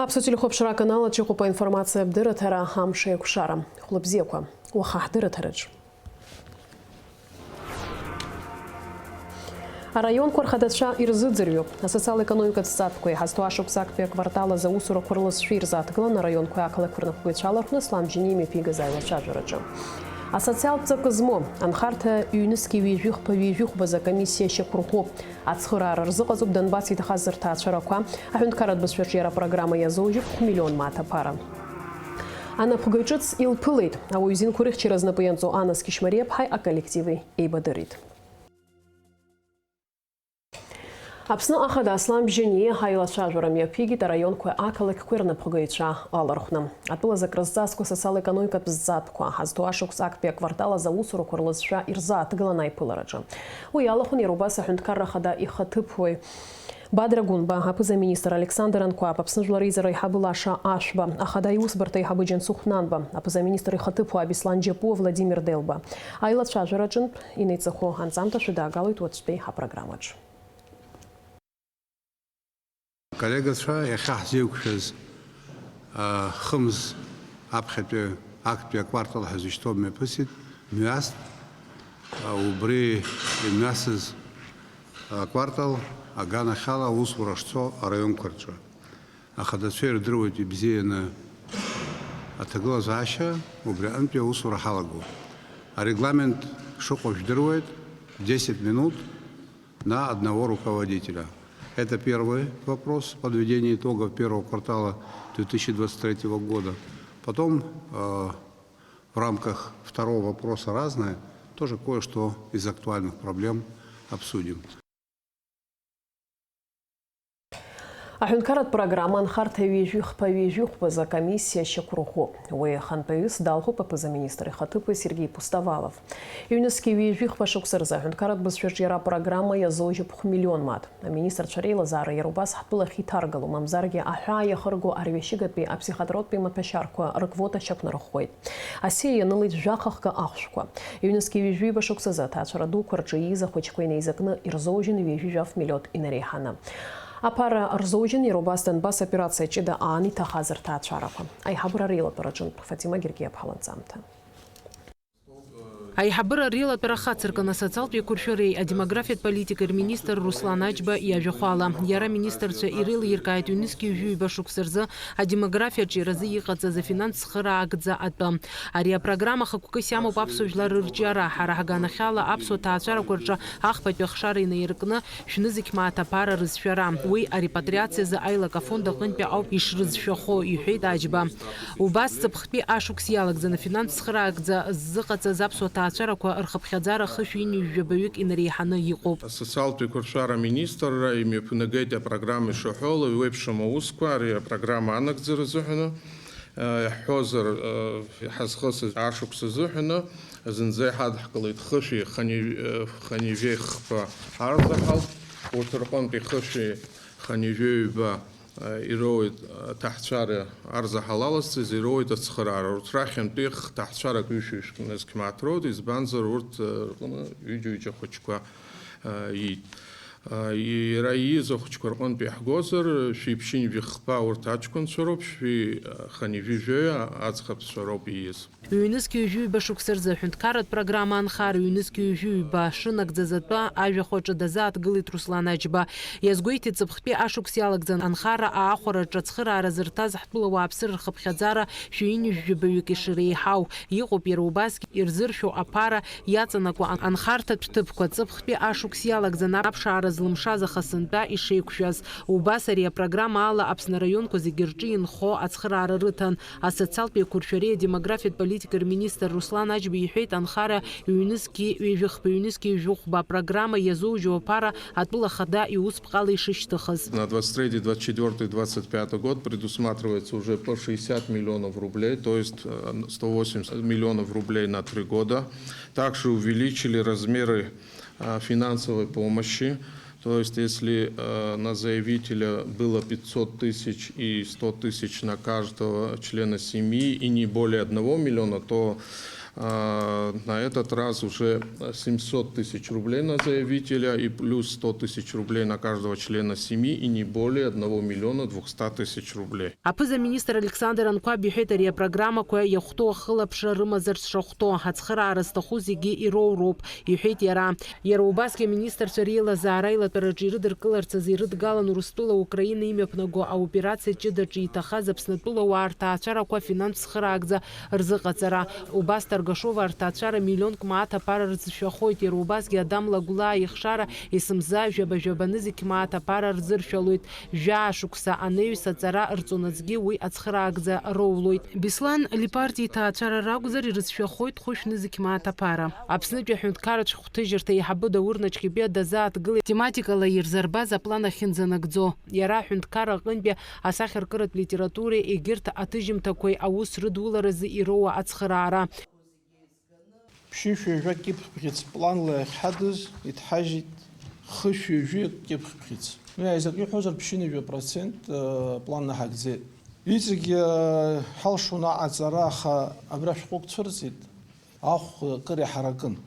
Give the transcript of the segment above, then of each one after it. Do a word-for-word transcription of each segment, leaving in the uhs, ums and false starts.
Аԥсуа телехәаԥшра аканал аҿы иҟоуп аинформациа адырраҭара Амш еиқәшара. Хәлыбзиақәа, уаха ҳдырраҭараҿ. Араионқәа рхадацәа ирзыӡырҩып. Асоциал-економикатә зҵаатәқәа иҳазҭо ашықәс актәи аквартал азы аусурақәа рласшәа ирзааҭгылан араионқәеи ақалақьқәеи рнапхгаҩцәа алархәны Аслам Бжьаниа имҩаԥигаз аилацәажәараҿы. Асоциалтә ҵакы змоу анхарҭа ҩнызқьи ҩажәи хԥа ҩажәи хәба азы акомиссиа шьақәырӷәӷәоуп. Ацхыраара рзыҟаҵоуп данбац иҭахаз рҭаацәарақәа, аҳәынҭқарратә бызшәаҿиара апрограмма иазоужьып хә-миллион мааҭ аԥара. Анапхгаҩ ҿыц илԥылеит, ауаҩ зинқәа рыхьчара знапы ианҵоу Анас Кьышьмариаԥҳаи аколлективи еибадырит. Аԥсны Ахада Аслан Бжьаниа аилацәажәара мҩаԥигеит араионқәеи ақалақьқәеи рнапхгаҩцәа алархәны. Атәылаз акрызҵазкуа асоциал-економикатә зҵаатәқәа ҳазҭо ашықәс актәи аквартал азы аусурақәа рласшәа ирзааҭгылан аиԥылараҿы. Уи иалахәын иара убас аҳәынҭқарра ахада ихаҭыԥуаҩ Бадра Гәынба, аԥыза-министр Александр Анқәаб, Аԥсны Жәлар Реизара аиҳабы Лаша Ашәба, ахада аиусбарҭа аиҳабы Џьансыхә Нанба, аԥыза-министр ихаҭыԥуаа Беслан Џьапуа, Владимир Делба. Аилацәажәараҿынтә инеиҵыху анҵамҭа шәыдаагалоит уаҵәтәи ҳапрограммаҿ. Коллегацәа, иахьа ҳзеиқәшәаз, а, хымз аԥхьатәи актәи аквартал ҳазышьҭоу мҩаԥысит, мҩаст, а, убри имҩасыз аквартал аганахьала аусура шцо араионқәа рҿы. Ахадацәа ирдыруеит ибзианы аҭагылазаашьа, убри аҟынтәи аусура ҳалагоуп. Арегламент шыҟоу жәдыруеит, десять минут на одного руководителя. Это первый вопрос подведения итогов первого квартала две тысячи двадцать третьего года. Потом, э, в рамках второго вопроса «Разное» тоже кое-что из актуальных проблем обсудим. Аҳәынҭқарратә программа анхарҭа ҩажәи хԥа ҩажәи хәба азы акомиссиа шьақәырӷәӷәоуп. Уи ахантәаҩыс далхуп аԥыза-министр ихаҭыԥуаҩ Сергеи Пустовалов. Ҩнызқьи ҩажәи хԥа шықәса рзы аҳәынҭқарратә бызшәаҿиара апрограмма иазоужьуп хә-миллион мааҭ. Аминистрцәа реилазаара иара убас ҳтәылахь иҭаргало, мамзаргьы аҳәаа иахырго арҩашьыгатәи аԥсихотроттәи маҭәашьарқәа рквота шьақәнарӷәӷәеит. Асиа ианылеит жәаха хкы ахәшәқәа. Ҩнызқьи ҩажәи ҩба шықәсазы аҭаацәара дуқәа рҿы ииз ахәыҷқәа инеизакны ирзоужьын ҩажәи жәаф миллион инареиҳаны. Аԥара рзоужьын иара убас Донбасс операциа ҷыда аан иҭахаз рҭаацәарақәа. Аиҳабыра реилатәараҿынтә Фатима Гергиаԥҳа ланҵамҭа. Аиҳабыра реилатәара хацыркын асоциалтә еиқәыршәареи адемографиатә политикеи рминистр Руслан Аџьба иажәахәала. Иара аминистрцәа иреилиркааит ҩнызқьи ҩажәи ҩба шықәса рзы адемографиа аҿиаразы иҟаҵаз афинанс цхыраагӡа атәы. Ари апрограмма хықәкыс иамоуп аԥсуа жәлар рырҿиара. Ҳара ҳганахьала аԥсуа ҭаацәарақәа рҿы ахԥатәи ахшара инаиркны шәнызқь мааҭ аԥара рызшәара. Уи арепатриациазы аилак афонд аҟынтәи ауп ишрызшәахо, иҳәеит Аџьба. Убас ҵыԥхтәи ашықәс иалагӡаны афинанс цхыраагӡа ззыҟаҵаз аԥсуа ҭаацәарақәа рхыԥхьаӡара хышәи ҩынҩажәи жәабаҩык инареиҳаны иҟоуп. Асоциалтә еиқәыршәара аминистрра имҩаԥнагеит апрограмма ишаҳәо еиуеиԥшым аусқәа ари апрограмма анагӡара азыҳәаны. Иаҳҳәозар, иҳазхысыз ашықәс азыҳәаны зынӡа иҳадҳкылеит хышәи хани-, ханижәеи хԥа арзаҳал, урҭ рҟынтәи хышәи ханижәеи ҩба ироуеит аҭаҳцәара арзаҳал алазҵаз, ироуеит ацхыраара. Урҭ рахьынтәи хҭаҳцәарак ҩышәи ҩышәнызқь мааҭ роуеит, избанзар урҭ рҟны ҩыџьа-ҩыџьа хәыҷқәа иит. Иара ииз ахәыҷқәа рҟынтә иаҳгозар, шәи ԥшьынҩажәи хԥа урҭ аҷкәынцәа роуп, шәи ханижәи жәаҩа аӡӷабцәа роуп ииз. Ҩнызқь ҩажәи ҩба шықәса рзы аҳәынҭқарратә программа анхара ҩнызқь ҩажәи ҩба шынагӡаз атәы ажәахә аҿы дазааҭгылеит Руслан Аџьба. Иазгәеиҭеит, ҵыԥхтәи ашықәс иалагӡан анхара аахәараҿы ацхыраара зырҭаз ҳтәыла ауааԥсыра рхыԥхьаӡара шәи ҩынҩажәи жәабаҩык ишреиҳау. Иҟоуп иара убасгьы ирзыршәо аԥара иаҵанакуа анхарҭатә ҭыԥқәа. Ҵыԥхтәи ашықәс иалагӡан аԥшаара злымшаз аха сынтәа ишеиқәшәаз. Убас ари апрограмма ала Аԥсны араионқәа зегьы рҿы инхо ацхыраара рыҭан. Асоциалтә еиқәыршәареи адемографиатә политикеи рминистр Руслан Аџьба иҳәеит, анхара ҩнызқьи ҩажәи хԥа, ҩнызқьи ҩажәи хәба апрограмма иазоужьу аԥара атәыла ахада иус ԥҟала ишышьҭыхыз. На двадцать третий, двадцать четвёртый, двадцать пятый год предусматривается уже по шестьдесят миллионов рублей, то есть, э, сто восемьдесят миллионов рублей на три года. Также увеличили размеры, э, финансовой помощи. То есть, если, э, на заявителя было пятьсот тысяч и сто тысяч на каждого члена семьи и не более одного миллиона, то А, На этот раз уже семьсот тысяч рублей на заявителя и плюс сто тысяч рублей на каждого члена семьи и не более одного миллиона двухсот тысяч рублей. Аԥыза-министр Александр Анқәаб иҳәеит, ари апрограммақәа иахәҭоу ахылаԥшра рымазарц шахәҭоу, ацхыраара зҭаху зегьы ироуроуп, иҳәеит иара. Иара убасгьы аминистрцәа реилазаара аилатәараҿы ирыдыркыларц азы ирыдгалан Урыстәыла Украина имҩаԥнаго аоперациа ҷыдаҿы иҭахаз Аԥснытәыла ауаа рҭаацәарақәа афинанстә цхыраагӡа рзыҟаҵара. Убас Ҭаргашова рҭаацәара миллионк мааҭ аԥара рзышәахоит, иара убасгьы Адам Лагәлаа ихшара есымза жәаба-жәаба нызқь мааҭ аԥара рзыршәалоит, жәаа шықәса анаҩс аҵара рҵонаҵгьы уи ацхыраагӡа роулоит. Беслан Липарти иҭаацәара ракәзар, ирызшәахоит хәышә нызқь мааҭ аԥара. Аԥснытәи аҳәынҭқарратә шәҟәҭыжьырҭа еиҳабы Даур Наҷҟьебиа дазааҭгылеит тематикала ирзарбаз аплан ахьынӡанагӡо. Иара аҳәынҭқарра аҟынтәи асахьаркыратә литературеи егьырҭ аҭыжьымҭақәеи аус рыдуларазы ироуа ацхыраара. Ԥшьышәи жәа кьыԥхь бӷьыц планла иахьҳадыз иҭҳажьит хышәи жәи кьыԥхь бӷьыц. Уи аизакы иҳәозар, ԥшьынҩажәа процент, э, план наҳагӡеит. Иҵегьы, э, ҳалшон аҟаҵара, аха абра шәҟәык цәырҵит, ахә акыр иҳаракын.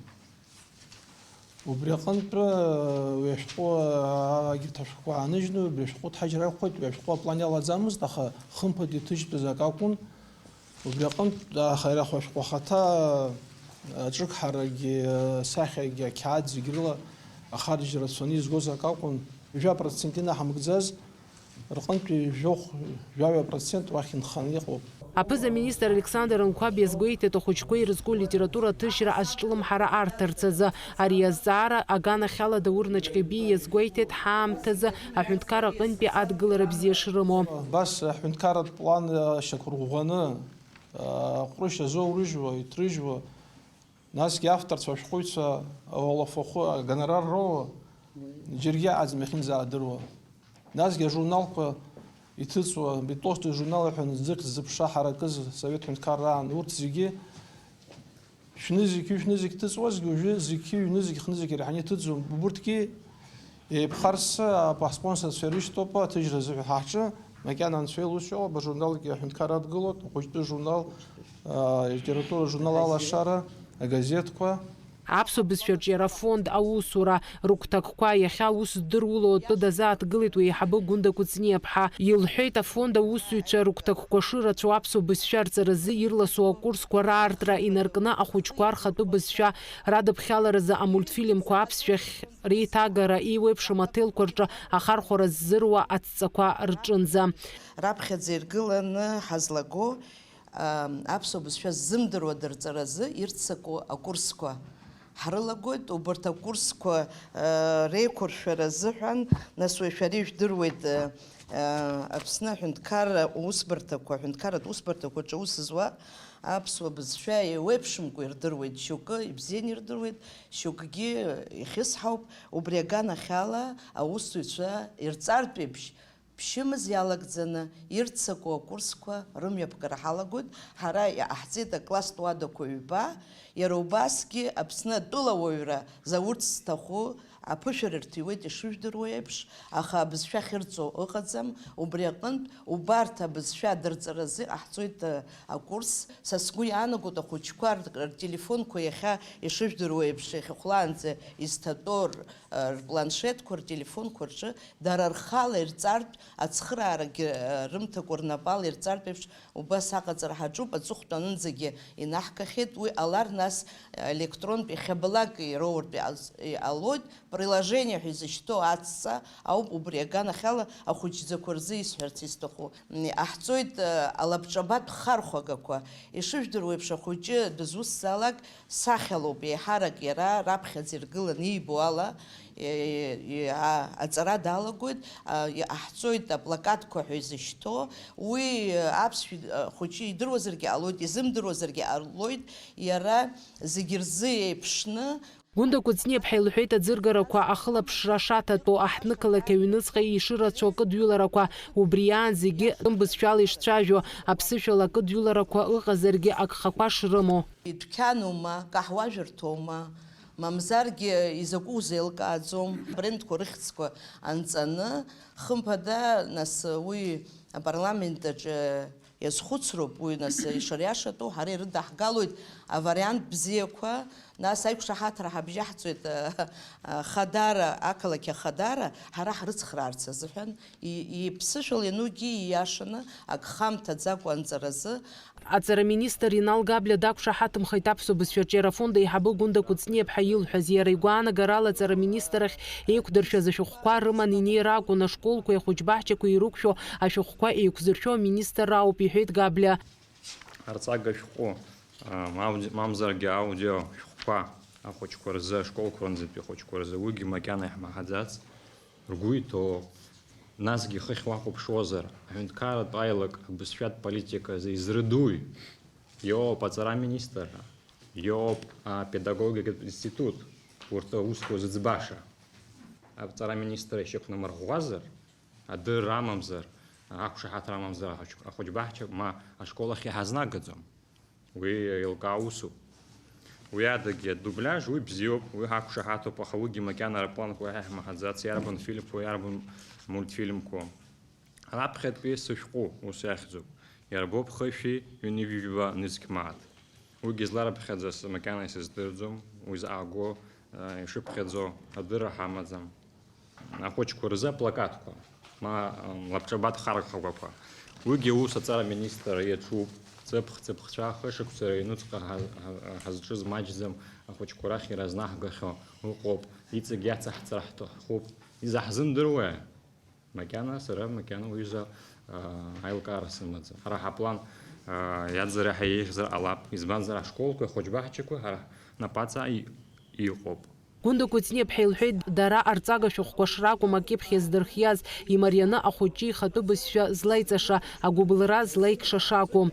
Убри аҟынтә, э, уи ашәҟәы, э, егьырҭ ашәҟәқәа ааныжьны, убри ашәҟәы ҭҳажьыр акәхеит, уи ашәҟәы аплан иалаӡамызт, аха хымԥада иҭыжьтәыз акы акәын. Убри аҟынтә, аха иара ашәҟәы ахаҭа, аҿыгҳарагьы, асахьагьы, ақьаад зегь рыла ахарџь рацәаны изгоз акы акәын. Жәа процент инаҳамгӡаз, рҟынтәи жәохә, жәаҩа процент уахь инханы иҟоуп. Аԥыза-министр Александр Анқәаб иазгәеиҭеит, ахәыҷқәа ирызку алитература аҭыжьра азҿлымҳара арҭарц азы. Ари азҵаара аганахьала Даур Наҷҟьебиа иазгәеиҭеит, ҳаамҭазы аҳәынҭқар аҟынтәи адгылара бзиа шрымоу. Абас аҳәынҭқарратә план, а, шьақәырӷәӷәаны, а, ҟәрышь азоурыжьуа, иҭрыжьуа, насгьы авторцәа, ашәҟәыҩҩцәа ауалафахәы агонорар роуа, џьаргьы аӡым иахьынӡаадыруа. Насгьы ажурналқәа иҭыҵуа, Бетонтәи ажурнал ҳәа ӡыхь зыԥша ҳаракыз Совет ҳәынҭқарраан, урҭ зегьы шәнызқь, ҩышәнызқь ҭыҵуазгьы, уажәы зқьи ҩнызқь, хнызқь ираҳаны иҭыҵуам. Убырҭгьы еиԥхарс апоҳспонсорцәа ирышьҭоуп аҭыжьра азыҳәа ҳаҳҿы, макьана анцәа илшоит, ажурналгьы аҳәынҭқар адгылоит, ахәыҷтәы журнал, а, литература журнал Алашара, агазеҭқәа. Аԥсуа бызшәа арҿиара афонд аусура рыгәҭакқәа иахьа аус здыруло атәы дазааҭгылеит уи аиҳабы Гәында Кәыҵниаԥҳа. Илҳәеит, афонд аусзуҩцәа рыгәҭакқәа шырацәоу аԥсуа бызшәа арҵаразы ирласу акурсқәа раартра инаркны ахәыҷқәа рхатәы бызшәа радыԥхьаларазы амультфильмқәа аԥсшәахь реиҭагара еиуеиԥшым аҭелқәа рҿы ахархәара ззыруа адҵақәа рҿынӡа. Раԥхьаӡа иргыланы ҳазлаго, а, аԥсуа бызшәа ззымдыруа дырҵаразы ирццакуа акурсқәа ҳрылагоит. Убарҭ акурсқәа, а, реиқәыршәара азыҳәан, нас уи шәара ижәдыруеит, а, а, Аԥсны аҳәынҭқарра усбарҭақәа, аҳәынҭқарратә усбарҭақәа рҿы аус зуа аԥсуа бызшәа еиуеиԥшымкәа ирдыруеит, шьоукы ибзианы ирдыруеит, шьоукгьы ихьысҳауп. Убри аганахьала аусзуҩцәа ирҵартә еиԥш, ԥшьымз иалагӡаны ирццакуа акурсқәа рымҩаԥгара ҳалагоит. Ҳара иҟаҳҵеит акласстә уадақәа ҩба, иара убасгьы Аԥсны атәылауаҩра заурц зҭаху аԥышәара рҭиуеит ишыжәдыруа еиԥш, аха абызшәа ахьырҵо ыҟаӡам. Убри аҟынтә, убарҭ абызшәа адырҵаразы иҟаҳҵоит, э, акурс. Са сгәы иаанагоит, ахәыҷқәа р-, ртелефонқәа иахьа ишыжәдыруа еиԥш, иахьахәлаанӡа изҭатәоу р-, э, рпланшетқәа, ртелефонқәа рҿы дара рхала ирҵартә, ацхыраарагьы, э, рымҭакәа рнапала ирҵартә еиԥш, убас аҟаҵара ҳаҿуп, аҵыхәтәанынӡагьы инаҳгахьеит. Уи ҟалар, нас, э, електронтә иахьабалак ироуртә иҟаз-, иҟалоит, приложение ҳәа изышьҭоу аҵәца ауп убри аганахьала ахәыҷӡақәа рзы исҳәарц исҭаху. Иҟаҳҵоит, э, алабҿабатә хархәагақәа. Ишыжәдыруа еиԥш, ахәыҷы дызусҭзаалак сахьалоуп, еиҳарак иара раԥхьаӡа иргыланы иибо ала, е-, е-, а-, аҵара далагоит, а, иҟаҳҵоит аплакатқәа ҳәа изышьҭоу. Уи, э, аԥсшәа, э, хәыҷы идыруазаргьы ҟалоит, изымдыруазаргьы ҟалоит, иара зегьы рзы еиԥшны. Гәында Кәыҵниаԥҳа илҳәеит аӡыргарақәа ахылаԥшра шаҭатәоу, аҳҭнықалақь аҩныҵҟа ишырацәоу акыдҩыларақәа, убри аан зегьы тәым бызшәала ишцәажәо, аԥсышәала акыдҩыларақәа ыҟазаргьы агхақәа шрымоу. Идәқьанума, каҳуажәырҭоума, мамзаргьы изакәу узеилкааӡом, абрендқәа рыхьӡқәа анҵаны, хымԥада, нас, уи апарламент аҿы Иазхәыцроуп уи, нас, ишариашатәу, ҳара ирыдаҳгалоит авариант бзиақәа, нас аиқәшаҳаҭра ҳабжьаҳҵоит, а, а, Хадара, ақалақь Ахадара, ҳара ҳрыцхраарц азыҳәан, и-, иԥсышәала ианугьы ииашаны, ак хамҭаӡакәа анҵаразы. Аҵараминистр Инал Габлиа дақәшаҳаҭымхеит аԥсуа бызшәа арҿиара афонд аиҳабы Гәында Кәыҵниаԥҳа илҳәаз. Иара игәаанагарала, аҵараминистр ахь еиқәдыршәаз ашәҟәқәа рыманы инеир акәын, ашколқәеи ахәыҷбаҳчақәеи ирықәшәо ашәҟәқәа еиқәзыршәо аминистр ауп, иҳәеит Габлиа. Арҵага шәҟәы, а, мамз-, мамзаргьы аудио шәҟәқәа ахәыҷқәа рзы, ашколқәа рынӡатәи ахәыҷқәа рзы, уигьы макьана иаҳмаҳаӡац, ргәы иҭоу, насгьы ихыхь уахәаԥшуазар, аҳәынҭқарратә аилак абызшәатә политика азы изрыдуи? Иоуп аҵара аминистрра, иоуп апедагогикатә институт, урҭ аусқәа зыӡбаша. Аҵара аминистрра ишьақәнамырӷәӷәазар, адырра амамзар, ақәшаҳаҭра амамзар, ахәыҷ-, ахәыҷбаҳча ма ашкол ахь иҳазнагаӡом. Уи еилкаау усуп. Уи адагьы адубляж, уи бзиоуп, уи ҳақәшаҳаҭуп, аха уигьы макьана арапланқәа уаҳа иаҳмаҳаӡац, иарбан фильмқәоу, иарбан мультфильмқәоу. Раԥхьатәи сышәҟәы ус иахьӡуп, иарбоуп хышәи ҩынҩажәи жәба нызқь мааҭ. Уигьы зларыԥхьаӡаз макьана исыздырӡом, уи заҟа гәы, э, ишыԥхьаӡо адырра ҳамаӡам. Ахәыҷқәа рзы аплакатқәа, ма, м, лабҿабатә хархәақәа. Уигьы аус аҵара аминистр иаҿуп. Ҵыԥх, ҵыԥхцәа хышықәса рыҩнуҵҟа ҳа-, ҳа-, ҳазҿыз маҷӡам, ахәыҷқәа рахь иразнахгахьоу ыҟоуп, иҵегь иацаҳҵар ҳҭахуп, изаҳзымдыруеи? Макьана сара, макьана уҩыза, аа, аилкаара сымаӡам. Ҳара ҳаплан, аа, иаӡара ҳәа еиӷьзар ҟалап, избанзар, ашколқәеи ахәыҷбаҳчақәеи ҳара ҳнапаҵаҟа и-, иҟоуп. Гәында Кәыҵниаԥҳа илҳәеит, дара арҵага шәҟәқәа шракәым акьыԥхь иаздырхиаз, имарианы ахәыҷы ихатәы бызшәа злаиҵаша, агәыбылра злаикша шакәу.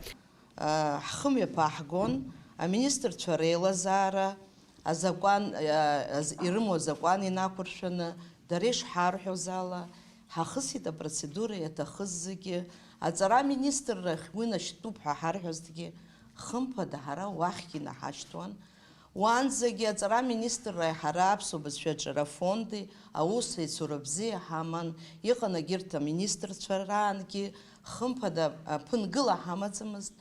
Ҳхымҩаԥааҳгон, аминистрцәа реилазаара, азакәан, аз-, ирымоу азакәан инақәыршәаны, дара ишҳарҳәоз ала, ҳахысит апроцедура иаҭахыз зегьы, аҵара аминистррахь уи нашьҭтәуп ҳәа ҳарҳәазҭгьы, хымԥада ҳара уахьгьы инаҳашьҭуан. Уаанӡагьы аҵара аминистрра ҳара аԥсуа бызшәа аҿиара афонди аус еицура бзиа ҳаман, иҟан егьырҭ аминистрцәа раангьы, хымԥада, а, ԥынгыла ҳамаӡамызт.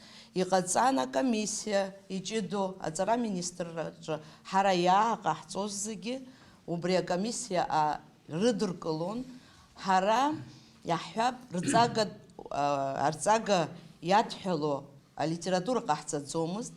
Иҟаҵан акомиссиа иҷыдоу аҵара аминистрраҿы ҳара иааҟаҳҵоз зегьы убри акомиссиа, а, рыдыркылон. Ҳара иаҳҳәап, рҵага, а, арҵага иадҳәало алитература ҟаҳҵаӡомызт.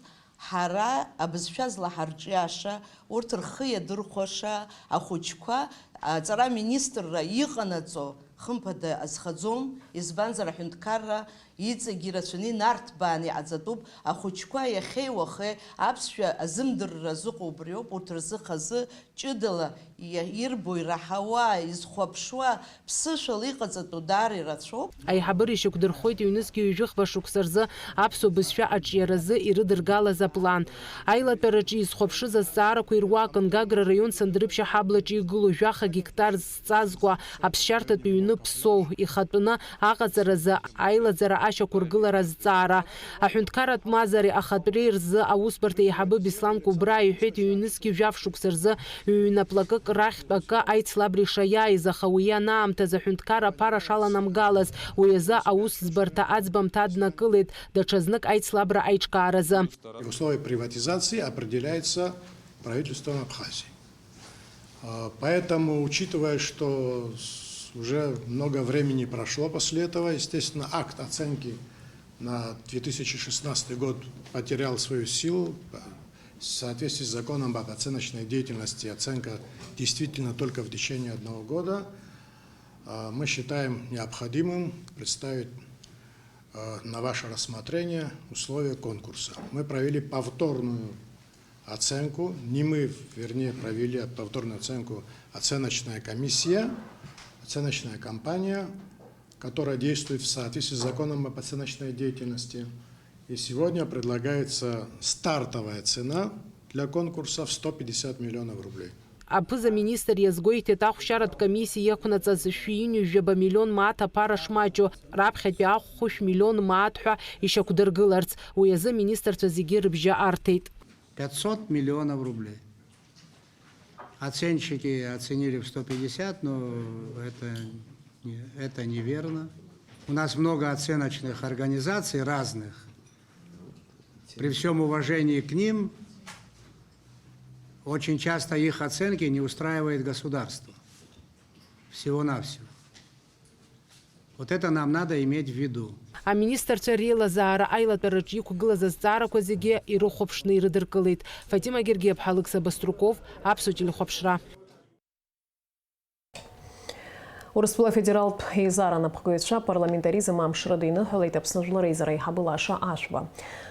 Ҳара абызшәа злаҳарҿиаша, урҭ рхы иадырхәаша ахәыҷқәа аҵара аминистрра иҟанаҵо, хымԥада, азхаӡом, избанзар, аҳәынҭқарра иҵегь ирацәаны инарҭбааны иҟаҵатәуп. Ахәыҷқәа иахьеи уахеи аԥсшәа азымдырра зыҟоу убриоуп, урҭ рзы хазы ҷыдала иа-, ирбо, ираҳауа, изхәаԥшуа, ԥсышәала иҟаҵатәу даара ирацәоуп. Аиҳабыра ишьақәдырхоит ҩнызқьи ҩажәи хԥа шықәса рзы аԥсуа бызшәа аҿиаразы ирыдыргалаз аплан. Аилатәараҿы изхәаԥшыз азҵаарақәа ируакын, Гагра араион Сандрыԥшьа ҳаблаҿы игылоу жәаха гектар зҵазкуа аԥсшьарҭатә ҩны Ԥсоу ихатәаны аҟаҵаразы аилаӡара ашьақәыргылара азҵаара. Аҳәынҭқарратә мазареи ахатәреи рзы аусбарҭа еиҳабы Беслан Кәыбраа иҳәеит, ҩнызқьи жәаф шықәса рзы ҩнаплакык рахьтә акы аицлабра ишаиааиз, аха уи анаамҭаз аҳәынҭқарра аԥара шаланамгалаз, уи азы аусӡбарҭа аӡбамҭа аднакылеит, даҽазнык аицлабра аиҿкааразы. И условия приватизации определяются правительством Абхазии. А, поэтому, учитывая, что с-, уже много времени прошло после этого, естественно, акт оценки на две тысячи шестнадцатый год потерял свою силу. В соответствии с законом об оценочной деятельности оценка действительно только в течение одного года. А, мы считаем необходимым представить, а, на ваше рассмотрение условия конкурса. Мы провели повторную оценку, не мы, вернее, провели повторную оценку, оценочная комиссия, оценочная компания, которая действует в соответствии с законом об оценочной деятельности. И сегодня предлагается стартовая цена для конкурса в сто пятьдесят миллионов рублей. Аԥыза-министр иазгәеиҭеит, ахәшьаратә комиссиа иақәнаҵаз шәи ҩынҩажәаба миллион мааҭ аԥара шмаҷу, раԥхьатәи ахәшә миллион мааҭ ҳәа ишьақәдыргыларц, уи азы аминистрцәа зегьы рыбжьы арҭеит. Пятьсот миллионов рублей. Оценщики оценили в сто пятьдесят, но это не-, это неверно. У нас много оценочных организаций разных. При всём уважении к ним, очень часто их оценки не устраивает государство. Всего-навсего. Вот это нам надо иметь в виду. Аминистрцәа реилазаара аилатәараҿы иқәгылаз азҵаарақәа зегьы ирыхәаԥшны ирыдыркылеит. Фатима Гергиаԥҳа, Алықьса Баструков, Аԥсуа телехәаԥшра. Урыстәыла афедералтә еизара анапхгаҩцәа апарламентаризм амш рыдиныҳәалеит Аԥсны Жәлар Реизара аиҳабы Лаша Ашәба.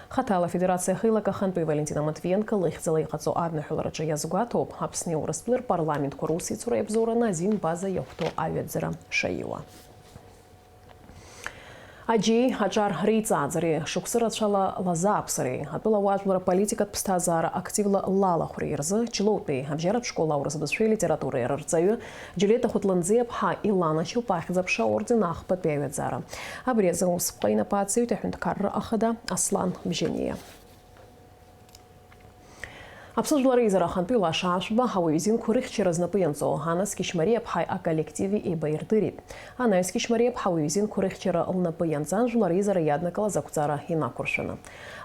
Хаҭала афедерациа ахеилак ахантәаҩ Валентина Матвиенко лыхьӡала иҟаҵоу адныҳәалараҿы иазгәаҭоуп, Аԥсни Урыстәылеи рпарламентқәа русеицура иабзоураны азин база иахәҭоу аҩаӡара шаиуа. Аџьеи аҿар реиҵааӡареи шықәсы рацәала лазааԥсареи, атәыла ауаажәлар аполитикатә ԥсҭазаара активла лалахәреи рзы Ҷлоутәи абжьаратә школ аурыс бызшәеи литературеи рырҵаҩы Џьулиета Хәытланӡиаԥҳа иланашьоуп ахьӡ-аԥша аорден ахԥатәи аҩаӡара. Абри азы аусԥҟа инапы ациҩт аҳәынҭқарра ахада Аслан Бжьаниа. Аԥсны Жәлар Реизара ахантәаҩ Лаша Ашәба ауаҩы изинқәа рыхьчара знапы ианҵоу Анаскьышь Мариаԥҳаи аколлективи еибаирдырит. Анаҩс Кьышьмариа-ԥҳа уаҩы изинқәа рыхьчара лнапы ианҵан, жәлар реизара иаднакылаз ақәҵара инақәыршәаны.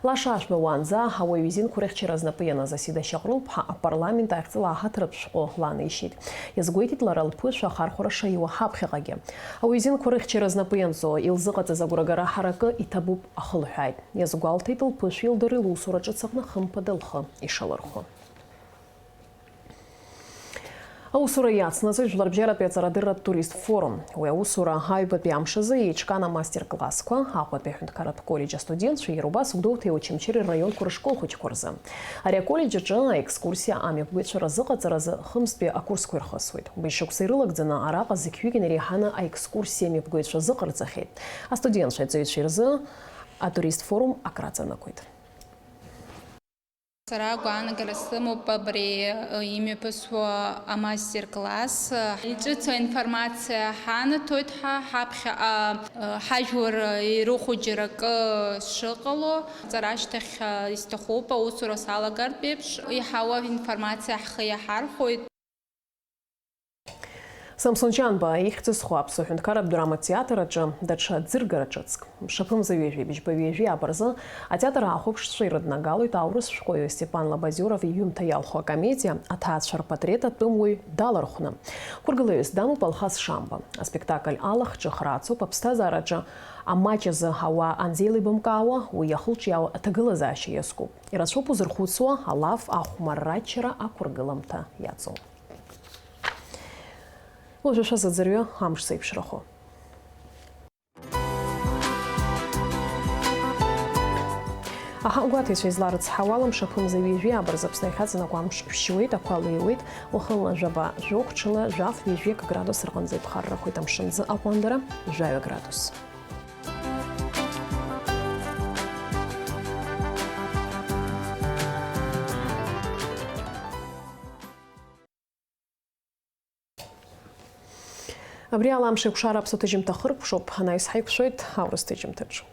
Лаша Ашәба уаанӡа ауаҩы изинқәа рыхьчара знапы ианыз Асида Шьаҟрыл-ԥҳа апарламент ахьӡала аҳаҭыратә шәҟәы ланеишьеит. Иазгәеиҭеит лара лԥышәа ахархәара шаиуа ҳаԥхьаҟагьы. Ауаҩы изинқәа рыхьчара знапы ианҵо, илзыҟаҵаз агәрагара ҳаракы иҭабуп ахылҳәааит. Иазгәалҭеит лԥышәеи лдареи лусура ҿыц аҟны хымԥада лхы ишалырхо. Аусура иацнаҵоит Жәларбжьаратәи аҵарадырратә туристтә форум. Уи аусура аҩбатәи амш азы еиҿкаан амастер-классқәа, Аҟәатәи аҳәынҭқарратә коллеџь астудентцәеи иара убас Гәдоуҭеи Очамчыреи рраионқәа рышколхәыҷқәа рзы. Ари аколлеџь аҿы аекскурсиа амҩаԥгаҩцәа разыҟаҵаразы хымзтәи акурсқәа ирхысуеит. Убри шықәса ирылагӡаны араҟа зықьҩык инеиҳаны аекскурсиа амҩаԥгаҩцәа азыҟарҵахьеит. Астудентцәеи аҵаҩцәеи рзы атуристтә форум акраҵанакуеит. Сара агәаанагара сымоуп абри, э, имҩаԥысуа амастер-класс. Иҿыцу аинформациа ҳанаҭоит ҳа, ҳаԥхьаҟа, э, ҳажәлар ирыхәо џьара акы шыҟало. Аҵара ашьҭахь, э, исҭахуп аусура салагартә еиԥш. Иҳауа информациа ҳхы иаҳархәоит. Самсон Ҷанба ихьӡ зху Аԥсуа ҳәынҭқарратә драматә театр аҿы даҽа ӡыргара ҿыцк. Мшаԥымза ҩажәи быжьба ҩажәи ааба рзы атеатр аахәаԥшцәа ирыднагалоит аурыс шәҟәыҩҩы Степан Лабазиоров иҩымҭа иалху акомедиа Аҭаацәа рпатреҭ атәым уаҩ далархәны. Қәыргылаҩыс дамоуп Алхас Шамба. Аспектакль алахҿыхра ацуп аԥсҭазаараҿы амаҷ азы ауаа анзеилибамкаауа, уи ахылҿиаауа аҭагылазаашьа иазкуп. Ирацәоуп узырхәыцуа, алаф, ахәмарра, аччара, ақәыргыламҭа иаҵоу. Уажәы шәазыӡырҩы амш зеиԥшрахо. Аҳауагәаҭаҩцәа изларыцҳауала, мшаԥымза ҩажәи ааба рзы Аԥсны иахьаҵанакуа амш шәшьуеит, ақәа леиуеит, уахынла жәаба жәохә, ҽынла жәаф ҩажәи акы градус рҟынӡа иԥхаррахоит, амшын аӡы аҟәандара жәаҩа градус. Абри ала амш еиқәшара аԥсуа ҭыжьымҭа хыркәшоуп, анаҩс ҳаиқәшәоит аурыс ҭыжьымҭаҿы.